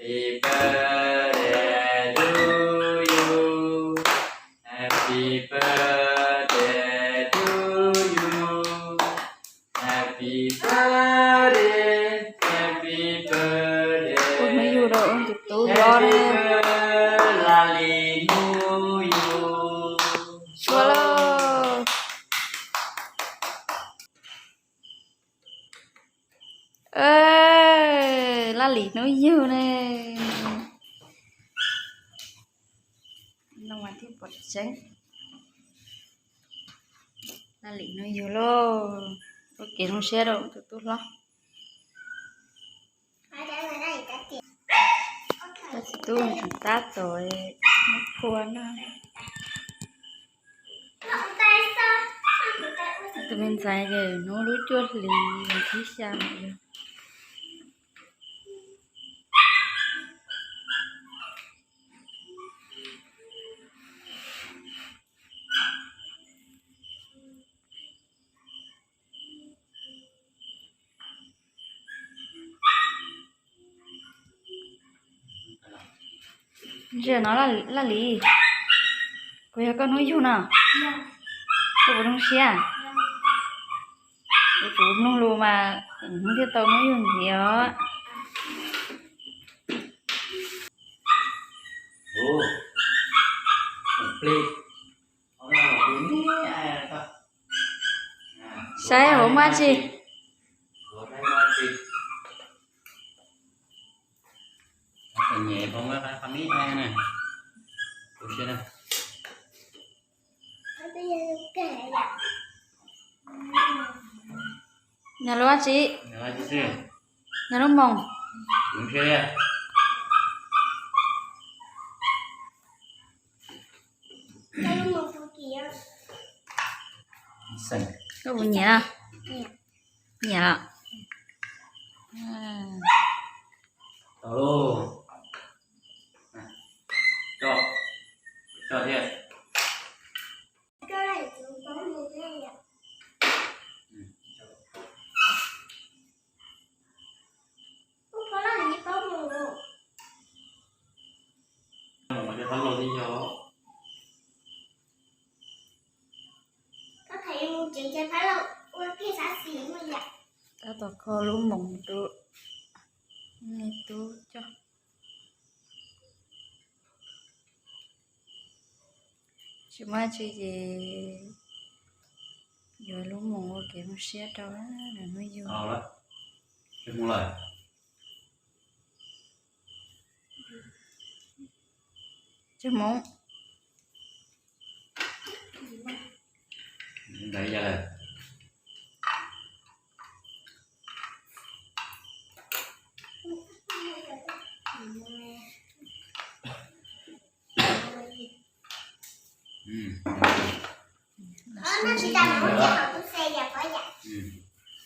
Happy birthday to you. Happy birthday to you. Happy birthday, happy birthday. Ua hnub yug rau tus tub hlob ne. Happy birthday, Laj Lis hnub yug. Ua lauj. Laj Lis hnub yug ne. Noj mas thiaj pom tseeb. Laj Lis hnub yug lauj. Ua kev zoo siab rau tus tub hlob. Tab sis tub tseem tab tom muab phua no. Tus me ntxhais ces hnub lub cuaj hlis thib xya lawm. Ntsia no Laj Lis, kuv yog koj hnub yug no, koj puas zoo siab? Kuv mloog lus mas hnub thiaj tau hnub yug ntxiv os. Saib hauv muaj tsi. Nyob lub tsi? Nyob lub moos. Koj puas nyiam? Nyiam. Tab tom kho lub moos rau nej tub coj. Tsis muaj tsi ces yuav lub moos ua kev zoo siab rau nws hnub yug. Tsis mus.